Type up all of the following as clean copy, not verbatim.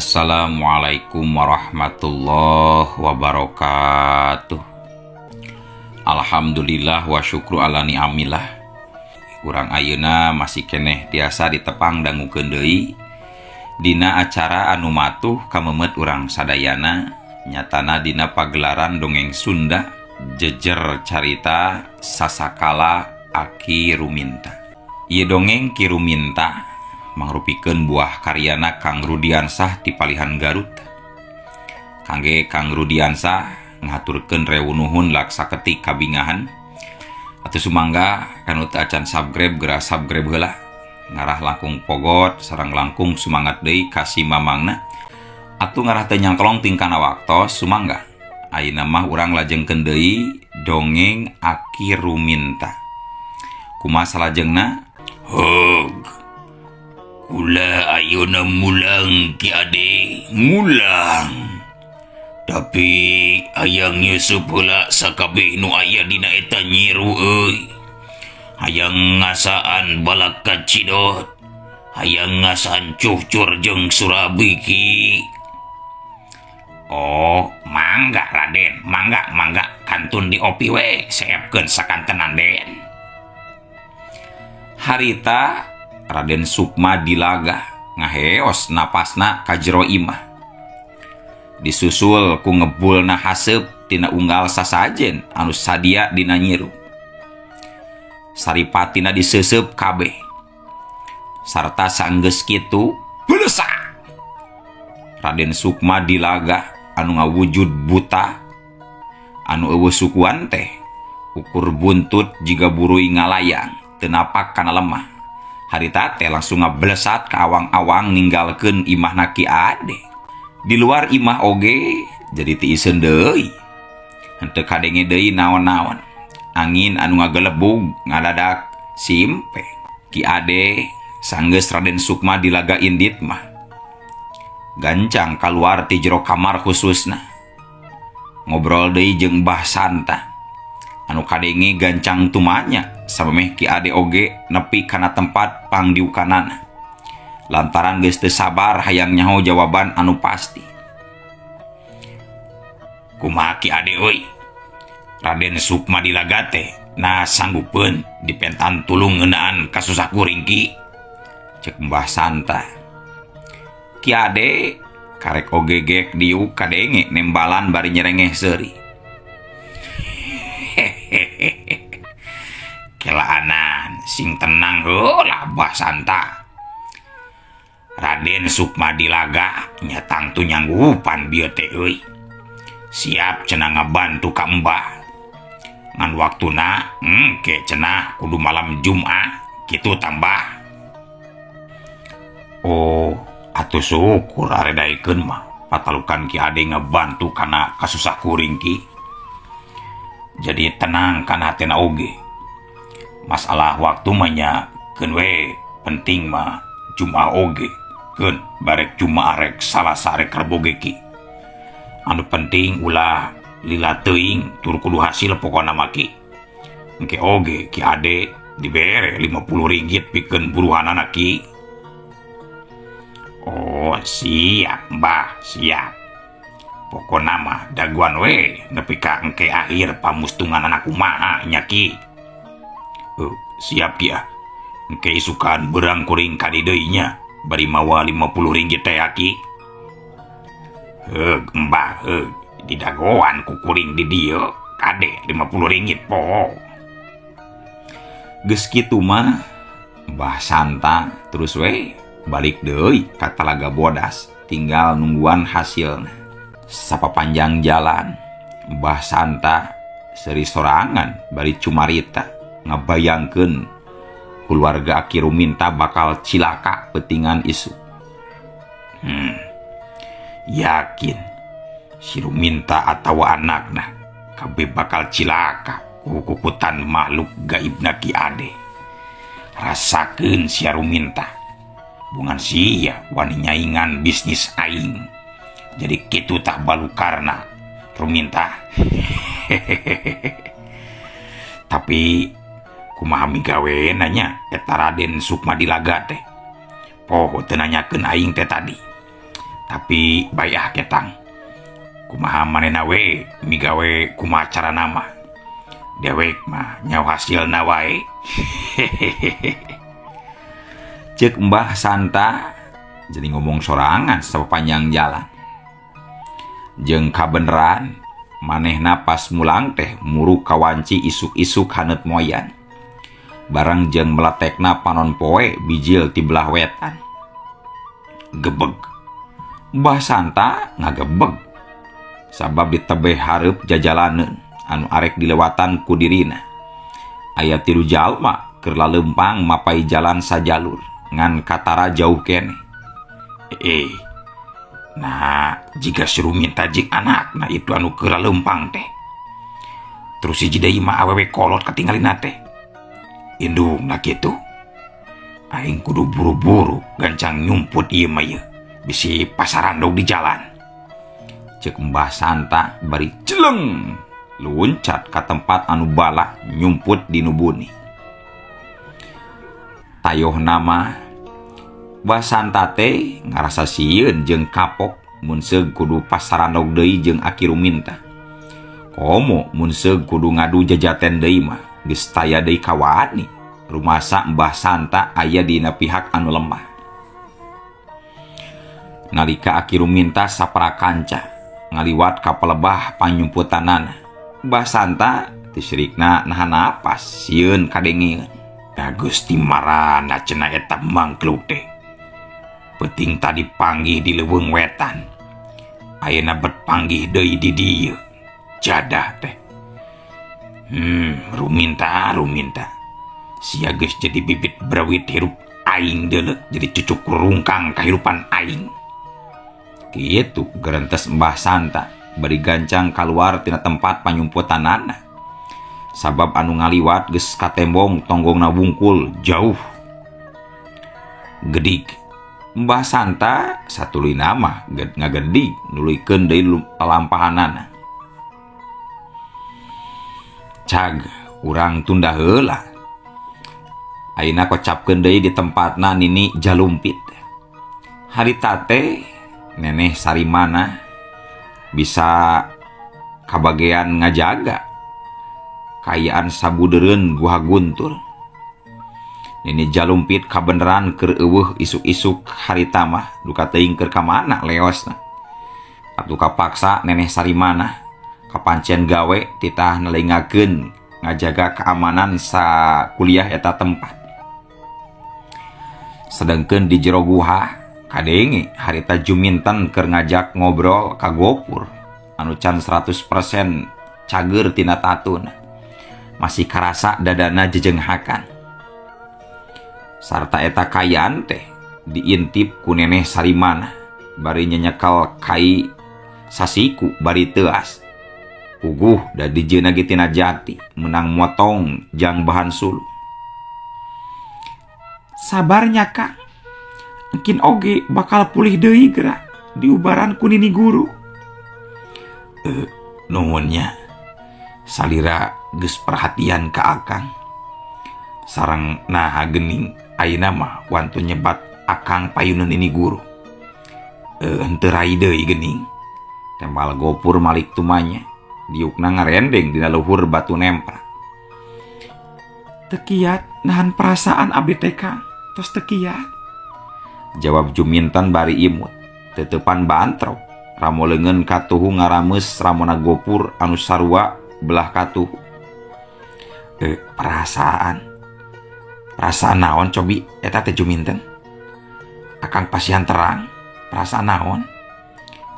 Assalamualaikum warahmatullahi wabarakatuh. Alhamdulillah wa syukru ala ni'amillah. Urang ayeuna masih keneh tiasa ditepang dangukeun deui dina acara anu matuh kamemet urang sadayana, nyatana dina pagelaran dongeng Sunda Jejer Carita Sasakala Aki Ruminta. Ieu dongeng Ki Ruminta mangrupikeun buah karyana Kang Rudiansah ti Palihan Garut. Kangge Kang Rudiansah ngahaturkeun rewu nuhun laksa ketik kabingahan. Atuh sumangga kanu teu acan subscribe, geura subscribe heula. Ngarah langkung pogot sareng langkung sumangat deui ka si mamangna. Atuh ngarah teu nyangklong tingkana waktos, sumangga. Ayeuna mah urang lajengkeun deui dongeng Aki Ruminta. Kumaha salajengna? Hog. Kula ayeuna mulang, Ki Ade, mulang. Tapi hayang nyusup heula sakabeh nu aya dina eta nyiru euy. Hayang ngasaan balak kacidot. Hayang ngasaan cucur jeung surabi, Ki. Oh, mangga Raden, mangga, mangga, kantun diopi we, seepkeun sakantenan, Den. Harita Raden Sukma Dilaga ngaheos napasna ka jero imah. Disusul ku ngebulna haseup tina unggal sasajen anu sadia dina nyiru. Saripatina diseuseub kabeh. Sarta saenggeus kitu belesak. Raden Sukma Dilaga anu ngawujud buta anu euweuh sukuan teh ukur buntut jiga buruy ngalayang teu napak kana lemah. Harita teh langsung ngablesat ka awang-awang ninggalkeun imahna Ki Ade. Di luar imah oge jadi tiiseun deui. Henteu kadenge deui naon-naon. Angin anu ngagelebug ngadadak simpe. Ki Ade sanggeus Raden Sukma Dilaga indit mah gancang kaluar ti jero kamar khususna. Ngobrol deui jeung Mbah Santa. Anu kadenge gancang tumanya samemeh Ki Ade oge nepi kana tempat pangdiukanana. Lantaran geus teu sabar hayang nyaho jawaban anu pasti. Kumaha, Ki Ade euy? Raden Sukma Dilaga teh nah sanggupeun dipentan tulung ngeunaan kasusah kuring, Ki? Cek Mbah Santa. Ki Ade karek oge gek diuk kadenge nembalan bari nyerengeh seuri. Hehehe. Kelaanan sing tenang heula, Mbah Santa. Raden Sukma Dilaga nya tangtu nyanggupan bieu teh euy. Siap cenah ngabantu ka Mbah. Ngan waktuna engke cenah kudu malam Jumat kitu tambah. Oh, atuh syukur aredaikeun mah patalukan Ki Ade ngabantu kana kasusah kuring, Ki. Jadi tenang kana hatena oge. Masalah waktu mah nya keun we, penting mah Jumat oge. Keun barek Jumat rek Salasa rek Rebo ge, Ki. Anu penting ulah lila teuing tur kudu hasil pokona mah, Ki. Engke oge Ki Ade dibere 50 ringgit pikeun buruhanana, Ki. Oh, siap, Mbah, siap. Pokona mah daguan we nepi ka engke akhir pamustunganana kumaha nya, Ki. Siap, Ki, ah. Engke isukan berang kuring ka deui nya bari mawa 50 ringgit teh, Ki. Heug, Mbah, heug, didagoan ku kuring di dieu kade 50 ringgit po. Geus kitu mah Mbah Santa terus we balik deui ka Talaga Bodas, tinggal nungguan hasilna. Sapapanjang jalan Mbah Santa seuri sorangan bari cumarita ngabayangkeun keluarga Aki Ruminta bakal cilaka peutingan isuk. Yakin si Ruminta atau anakna kabeh bakal cilaka ku kukutan makhluk gaibna Ki Ade. Rasakeun sia, Ruminta. Bungan sia wani nyaingan bisnis aing. Jadi kitu tah balukarna, Ruminta. Tapi kumaha migawe nanya eta Raden Sukma Dilaga teh? Poho teu nanyakeun aing teh tadi. Tapi bae ah ketang. Kumaha manehna we migawe kumaha carana mah. Dewek mah nyaho hasilna wae. Cek Mbah Santa jadi ngomong sorangan sepanjang jalan. Jeung kabeneran manehna pas mulang teh muruk kawanci isuk-isuk haneut moyan. Barang jeung meletekna panon poe bijil ti belah wetan. Gebeg. Mbah Santa ngagebeg. Sabab ditebeh hareup jajalaneun anu arek dilewatan ku dirina. Aya 3 jalma keur laleumpang mapai jalan sajalur ngan katara jauh keneh. Nah, jika suruh minta jik anakna itu anu keur laleumpang teh. Terus hiji deui mah awewe kolot katinggalina teh. Indungna kitu. Aing kudu buru-buru gancang nyumput ieu mah ieu. Bisi pasarandog di jalan. Cek Mbah Santa bari celeng luncat ka tempat anu bala nyumput di nubuni. Tayoh nama Mbah Santa teh ngarasa sieun jeung kapok mun seug kudu pasarandog deui jeung Aki Ruminta. Komo mun seug kudu ngadu jajaten deui mah geus taya deui kawani. Rumasa Mbah Santa aya dina pihak anu lemah. Nalika Aki Ruminta saparakanca ngaliwat ka pelebah panyumputanana, Mbah Santa tisrikna nahan napas sieun kadengeun. Da Gusti marana cenah eta mangkluk teh. Peuting tadi panggih di leuweung wetan. Ayeuna bet panggih deui di dieu. Jadah teh. Ruminta, Ruminta. Sia geus jadi bibit brawit hirup aing deuleu, jadi cucuk rungkang kahirupan aing. Kitu gerentes Mbah Santa bari gancang kaluar tina tempat panyumputanana. Sabab anu ngaliwat geus katembong tonggongna wungkul jauh. Gedig Mbah Santa satuluyna mah ngagedig nuluykeun deui lalampahanana. Cag urang tunda heula. Ayeuna kocapkeun deui di tempatna Nini Jalumpit. Harita teh Neneh Sarimana bisa kabagean ngajaga kaayaan sabudeureun Guha Guntur. Nini Jalumpit kabeneran keur eueuh isuk-isuk harita mah duka teuing keur ka mana leosna. Atuh kapaksa Neneh Sarimana kapancen gawe titah nelingakeun ngajaga keamanan sakuliah eta tempat. Sedengkeun di jero guha kadenge harita Juminten keur ngajak ngobrol ka Gopur anu can 100% cager tina tatuna. Masih karasa dadana jejenghakan. Sarta eta kayan teh diintip ku Neneh Sarimana bari nyenyekal kai sasiku bari teuas. Puguh da dijeuna ge tina jati menang motong jang bahan suluh. Sabarnya Kang, engkin oge bakal pulih deui geura diubaran ku nini guru. Nuhunnya salira geus perhatian ka akang. Sareng naha geuning ayeuna mah wantun nyebat akang payuneun ini guru. Henteu rai deui geuning. Tembal Gopur malik tumanya diukna ngarendeng dina luhur batu nemprak. Tekiat nahan perasaan abdi teh Kang, tos tekiat. Jawab Juminten bari imut, tetepan bantrok. Ramo leungeun katuhu ngarameus ramona Gopur anu sarua belah katuhu. Perasaan. Perasaan naon cobi eta teh Juminten? Akang pasihan terang, perasaan naon?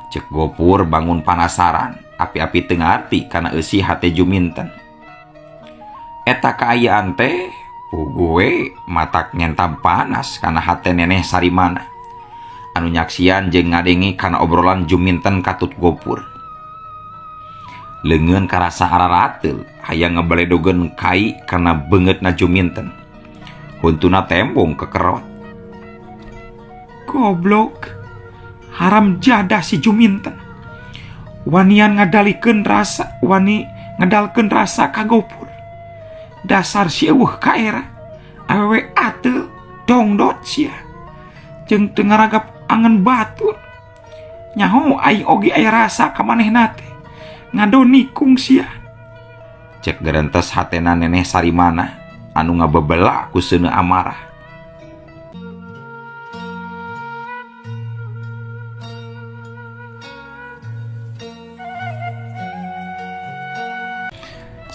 Cek Gopur bangun panasaran, api-api teu ngarti kana eusi hate Juminten. Eta kaayaan teh puguh we matak nyentab panas kana hate Neneh Sarimana. Anu nyaksian jeung ngadenge kana obrolan Juminten katut Gopur. Leungeun karasa ararateul hayang ngebeledogeun kai kana beungeutna Juminten. Huntuna tembong kekerot. Goblok, haram jadah si Juminten. Wanian ngadalikeun rasa, wani ngadalkeun rasa ka Gopur. Dasar si eueuh kaera, awewe ateul dongdot sia. Jeung teu ngaragap angen batur. Nyaho aing oge aya rasa ka manehna teh. Ngadonikung sia. Cek gerentes hatena Neneh Sarimana anu ngabebela ku seuneu amarah.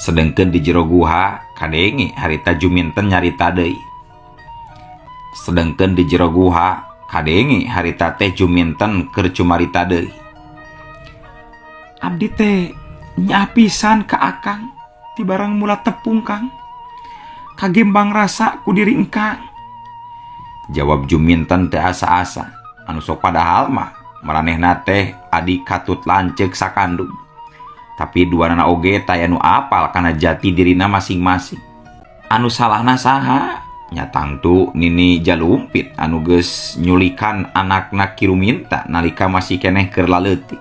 Sedengkeun di jero guha kadenge harita Juminten nyarita deui. Sedengkeun di jero guha kadenge harita teh Juminten keur cumarita deui. Abdi teh nyapisan ka akang ti barang mula tepung kang. Kagembang rasa ku diri engkang. Jawab Juminten teh asa-asa anu sok padahal mah maranehna teh adi katut lanceuk sakandung. Tapi duanana oge taya nu apal kana jati dirina masing-masing. Anu salahna saha? Nya tangtu Nini Jalumpit anu geus nyulikan anakna Ki Ruminta nalika masih keneh keur laleutik.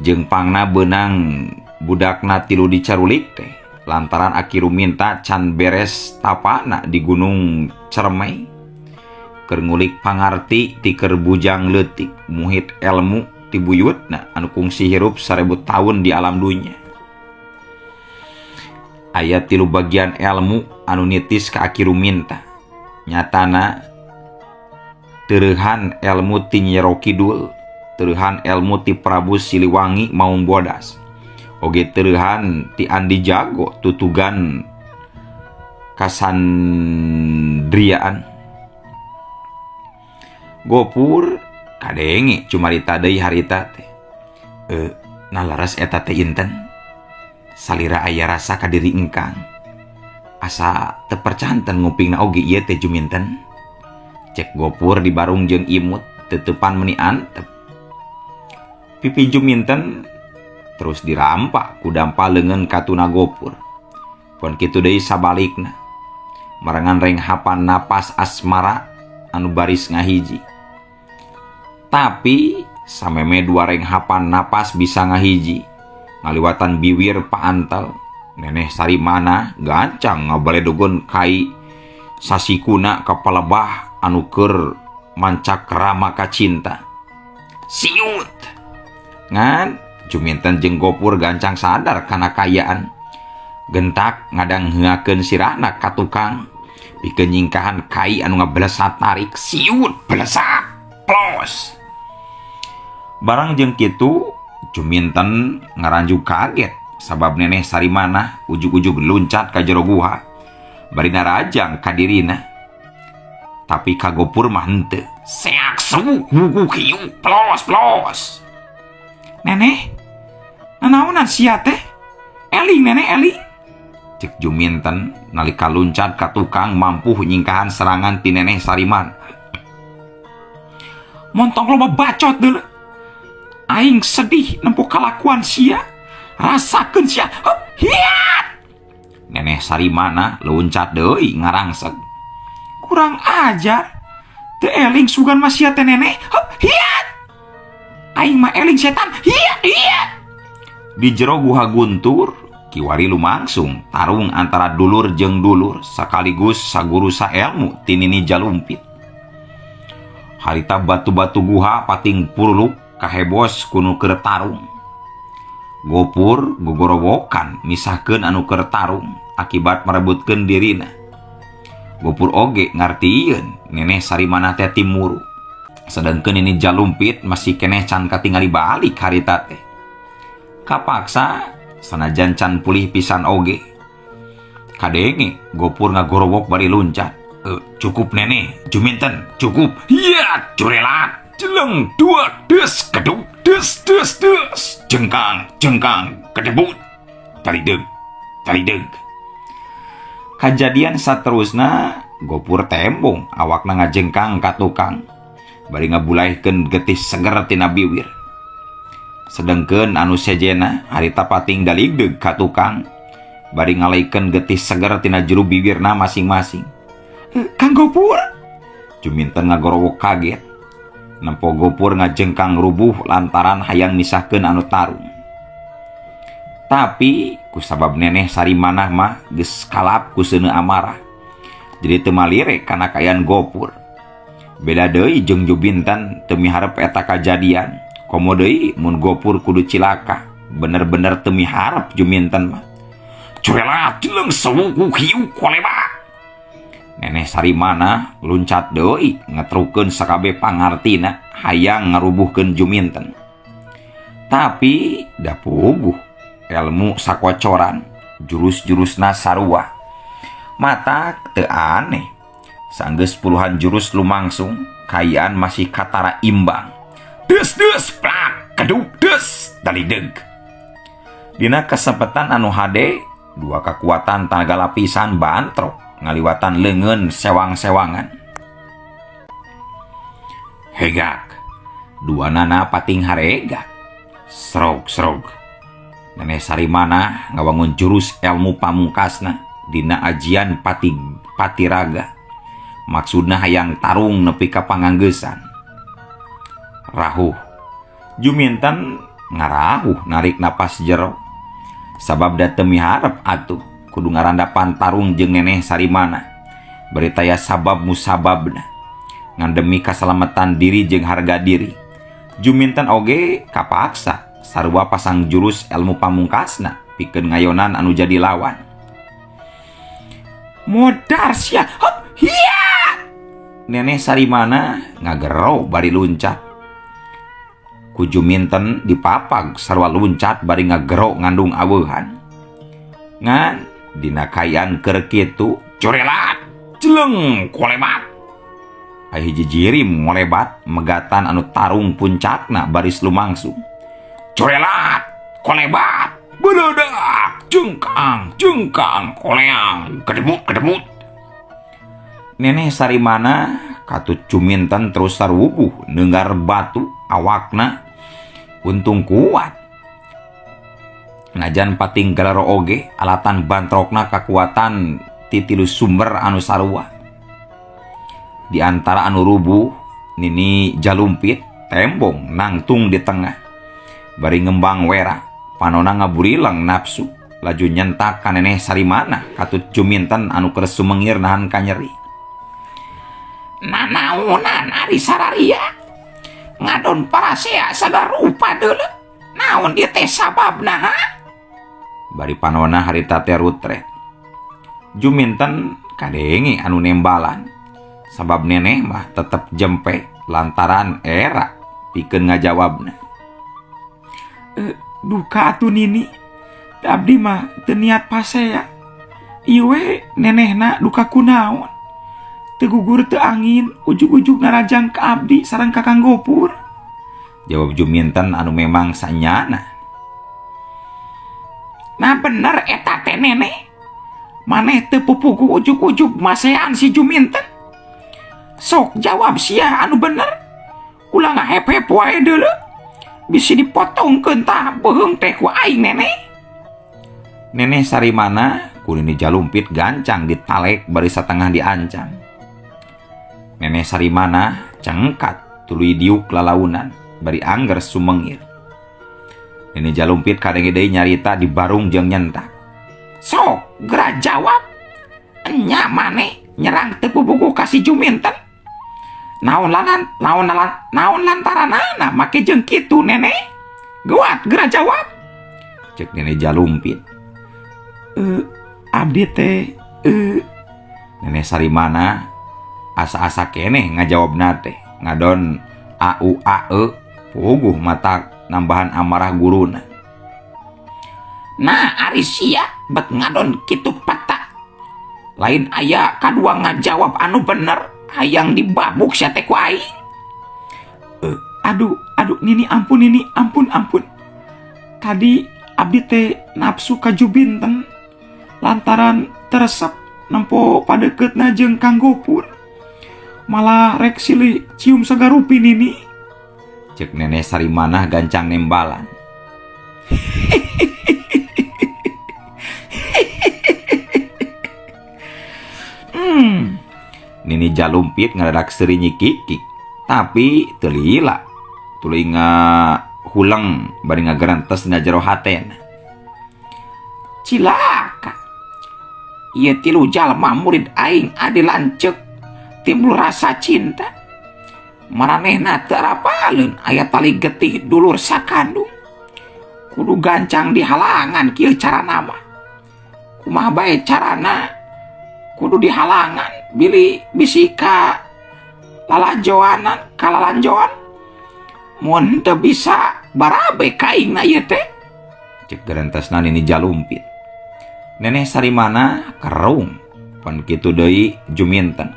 Jeung pangna beunang budakna tilu dicarulik teh lantaran Aki Ruminta can beres tapana di Gunung Cermai. Keur ngulik pangarti ti keur bujang leutik muhit elmu ti buyutna anu kungsi hirup 1000 tahun di alam dunya. Aya 3 bagian elmu anu nitis ka Aki Ruminta. Nyatana tereuhan elmu ti Nyi Roro Kidul, tereuhan elmu ti Prabu Siliwangi Maung Bodas, oge tereuhan ti Andi Jago tutugan kasandriaan. Gopur kadenge cumarita deui harita teh. Nah laras eta teh inten. Salira aya rasa ka diri engkang. Asa teu percanten ngupingna oge ieu teh Juminten. Cek Gopur dibarung jeung imut teuteupan meuni antep. Pipi Juminten terus dirampak ku dampa leungeun katuna Gopur. Pon kitu deui sabalikna. Marangan renghapan napas asmara anu baris ngahiji. Tapi sameme dua renghapan napas bisa ngahiji ngaliwatan biwir paantel Neneh Sarimana gancang ngabaledogon kai sasikuna ka palebah anu keur mancakrama ka cinta. Siut ngan Juminten jeung Gopur gancang sadar kana kaayaan. Gentak ngadangheungakeun sirahna ka tukang pikeun nyingkahan kai anu ngablesat tarik. Siut blesat plos. Barang jeung kitu Juminten ngaranjuk kaget sabab Neneh Sarimana ujug-ujug luncat ka jero guha bari narajang ka dirina. Tapi ka Gopur mah henteu. Seak sewuk wuku kieu plos plos. Neneh, nanaonan sia teh? Eling neneh eling. Cek Juminten nalika luncat ka tukang mampuh nyingkahan serangan ti Neneh Sarimana. Montong loba bacot deuleu. Aing sedih nempo kalakuan sia. Rasakeun sia. Hup, hiat. Neneh Sarimana luncat deui ngarangseg. Kurang ajar. Teu eling sugan mah sia teh neneh. Hup, hiat. Aing mah eling setan. Hiat, hiat. Di jero guha guntur kiwari lumangsung tarung antara dulur jeung dulur sekaligus saguru saelmu ti Nini Jalumpit. Harita batu-batu guha pating puruluk kahebos kunu keur tarung. Gopur gogorowokan misahkeun anu keur tarung akibat merebutkeun dirina. Gopur oge ngartieun Neneh Sarimana teh timuru. Sedangkeun Nini Jalumpit masih keneh can katingali balik harita teh. Kapaksa sanajan can pulih pisan oge. Kadenge Gopur ngagorowok bari luncat. Cukup Neneh, Juminten, cukup. Hiat, curelat. Jeleng dua des keduk des des des jengkang jengkang kedebut talideg talideg. Kajadian saterusna Gopur tembong awakna ngajengkang ka tukang bari ngabulaihkeun getih seger tina biwir. Sedengkeun anu sejena harita pating daligdeg ka tukang bari ngalaikeun getih seger tina jero biwirna masing-masing. Kang Gopur, Juminten ngagorowok kaget. Nempo Gopur ngajengkang rubuh lantaran hayang misahkeun anu tarung. Tapi kusabab Neneh Sarimana mah geus kalap ku seuneu amarah. Jadi teu malire kana kaayaan Gopur. Beda deui jeung Juminten teu miharep eta kajadian. Komo deui mun Gopur kudu cilaka, bener-bener teu miharep Juminten mah. Curelat jeleng sewuku hiu koleba. Neneh Sarimana luncat deui ngetrukeun sakabeh pangartina hayang ngarubuhkeun Juminten. Tapi da puguh ilmu sakocoran, jurus-jurusna sarua. Matak teu aneh. Sanggeus puluhan jurus lumangsung, kaayaan masih katara imbang. Des des plak keduk des dalideg. Dina kesempatan anu hade, dua kekuatan tanaga lapisan bantrok ngaliwatan leungeun sewang-sewangan. Hegak, dua nana pating haregak. Srog-srog. Neneh Sarimana ngawangun jurus ilmu pamungkasna dina ajian patiraga. Maksudna hayang tarung nepi ka panganggeusan. Rahuh. Juminten ngarahuh narik napas jero. Sabab da teu miharep atuh kudu ngarandapan tarung jeung Neneh Sarimana. Bari taya sabab musababna. Ngan demi kasalamatan diri jeung harga diri. Juminten oge kapaksa sarua pasang jurus ilmu pamungkasna pikeun ngayonan anu jadi lawan. Modar sia, hop, hiya! Neneh Sarimana ngagero bari luncat. Ku Juminten dipapag sarua luncat bari ngagero ngandung aweuhan. Ngan dina kaayaan keur kitu corelat jeleng kolebat. Aya hiji jirim ngolebat megatan anu tarung puncakna baris lumangsung. Corelat kolebat beledak jengkang jengkang koleang kedebut kedebut. Neneh Sarimana katut Juminten terus sarubuh neunggar batu awakna untung kuat. Najan pating galaro oge alatan bantrokna kakuatan ti tilu sumber anu sarua. Di antara anu rubuh Nini Jalumpit tembong nangtung di tengah. Bari ngembang wera panona ngaburilang nafsu laju nyentak ka Neneh Sarimana katut Juminten anu keur sumengir nahan kanyeri. Nanaonan ari sararia ngadon parasea sagarupa deuleu naon dieu teh sababna ha? Bari panona harita teh rutret. Juminten kadenge anu nembalan sabab neneh mah tetep jempe lantaran era pikeun ngajawabna. Duka atuh Nini, abdi mah teu niat pasea. Ieu we nenehna duka kunaon? Teu gugur teu angin, ujug-ujug narajang ka abdi sareng Kakang Gopur. Jawab Juminten anu memang sanyana. Nah bener eta teh neneh. Maneh teu pupugu ujug-ujug masean si Juminten. Sok jawab sia anu bener. Ulah ngahep-hep wae deuleu. Bisi dipotongkeun tah beuheung teh ku aing neneh. Neneh Sarimana ku Nini Jalumpit gancang ditalek bari satengah diancam. Neneh Sarimana cengkat tuluy diuk lalaunan bari angger sumengir. Nini Jalumpit kadenge deui nyarita di barung jeung nyentak. Sok geura jawab. Enya maneh nyerang teu pupugu ka si Juminten. Naon lanan, naon nalan, naon lantaranana make jeung kitu neneh? Guat geura jawab. Cek Neneh Jalumpit. Abdi teh Neneh Sarimana asa-asa keneh ngajawabna teh ngadon a u a e puguh mata nambahan amarah guruna. Nah ari sia bet ngadon kitu pata. Lain aya kadua ngajawab anu bener hayang dibabuk sia teh ku aing. Aduh, aduh Nini ampun Nini, ampun ampun. Tadi abdi teh nafsu ka Juminten lantaran teresep nempo padeukeutna jeung Kang Gopur. Malah rek silih cium sagarupi Nini. Cek Neneh Sarimana gancang nembalan. Nini Jalumpit ngadadak seuri nyikikik, tapi teu lila. Tuluy ngahuleng bari ngagerentes dina jero hatena. Cilaka. Ieu tilu jalma murid aing adi lanceuk timbul rasa cinta. Maranehna teu arapaleun aya tali getih dulur sakandung. Kudu gancang dihalangan kieu carana mah. Kumaha bae carana kudu dihalangan bilih bisi ka lalajoanan kalalanjoan mun teu bisa barabe ka aingna ieu teh. Cek gerentesna Nini Jalumpit. Neneh Sarimana kerung pan kitu deui Juminten.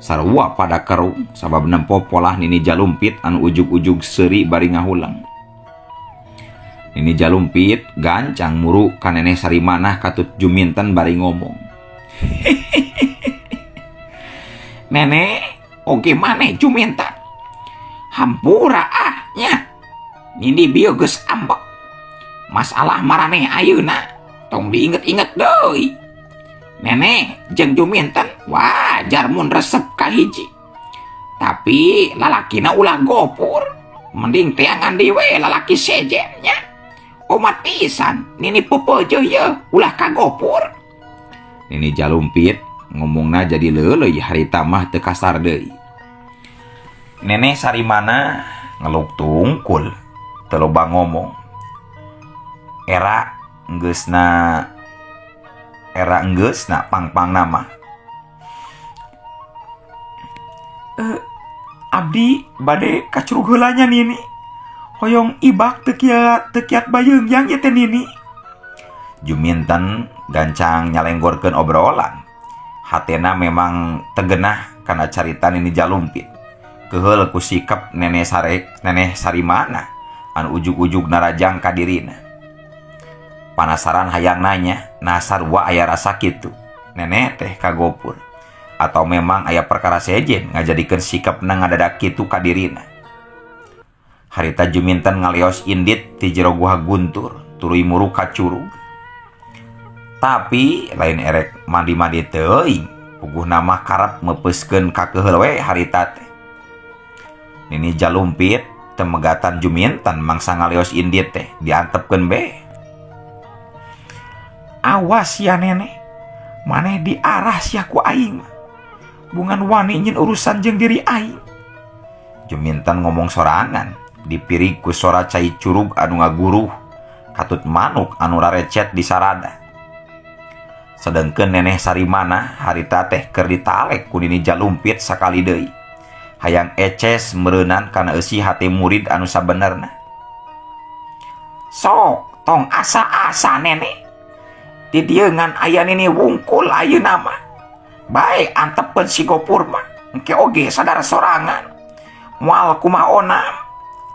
Sarua pada kerung sabab nempo polah Nini Jalumpit anu ujug-ujug seuri bari ngahuleng. Nini Jalumpit gancang muru ka Neneh Sarimana katut Juminten bari ngomong. Nenek oge maneh Juminten. Hampura ah nya. Nini bieu geus ambek. Masalah maraneh ayeuna tong diinget-inget deui. Nenek jeung Juminten wajar mun resep ka hiji. Tapi lalakina ulah gopur. Mending teangan deui we lalaki sejen nya. Omat pisan Nini pepeujeuh yeuh ulah ka gopur. Nini Jalumpit ngomongna jadi leuleuy harita mah teu kasar deui. Neneh Sarimana ngelup tungkul teu loba ngomong. Era enggeusna pang-pangna mah. Abdi bade ka curug heula nya Nini. Hoyong ibak teu kiat bayeung yang ieu teh Nini. Juminten gancang nyalenggorkeun obrolan. Hatena memang tegenah kana carita Nini Jalumpit. Keheul ku sikap Neneh Sarimana anu ujug-ujug narajang ka dirina. Panasaran hayang nanya, nah sarua aya rasa kitu. Neneh teh kagopur atau memang aya perkara sejen ngajadikeun sikapna ngadadak kitu ka dirina. Harita Juminten ngaleos indit ti jero guha guntur, tuluy muruk ka curug. Tapi lain erek mandi-mandi teuing, puguhna mah karep meupeuskeun kakeheul we harita teh. Nini Jalumpit temegatan Juminten mangsa ngaleos indit teh diantepkeun be. Awas ya nenek, maneh diarah sia ku aing mah. Bungan wani nyin urusan jeung diri aing. Juminten ngomong sorangan, dipirig ku sora cai curug anu ngaguruh, katut manuk anu rarecet di sarada. Sedengkeun Neneh Sarimana harita teh keur ditalek ku Nini Jalumpit sakali deui. Hayang eces meureunan kana eusi hate murid anu sabenerna. Sok tong asa-asa nenek. Di dieu ngan aya Nini wungkul ayeuna mah. Bae antepkeun si Gopur mah. Engke oge sadar sorangan. Moal kumaha onam.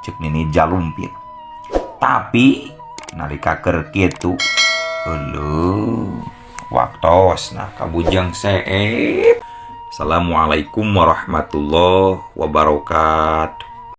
Cek Nini Jalumpit. Tapi nalika keur kitu euleuh waktosna ka Bujang Seep. Assalamualaikum warahmatullahi wabarakatuh.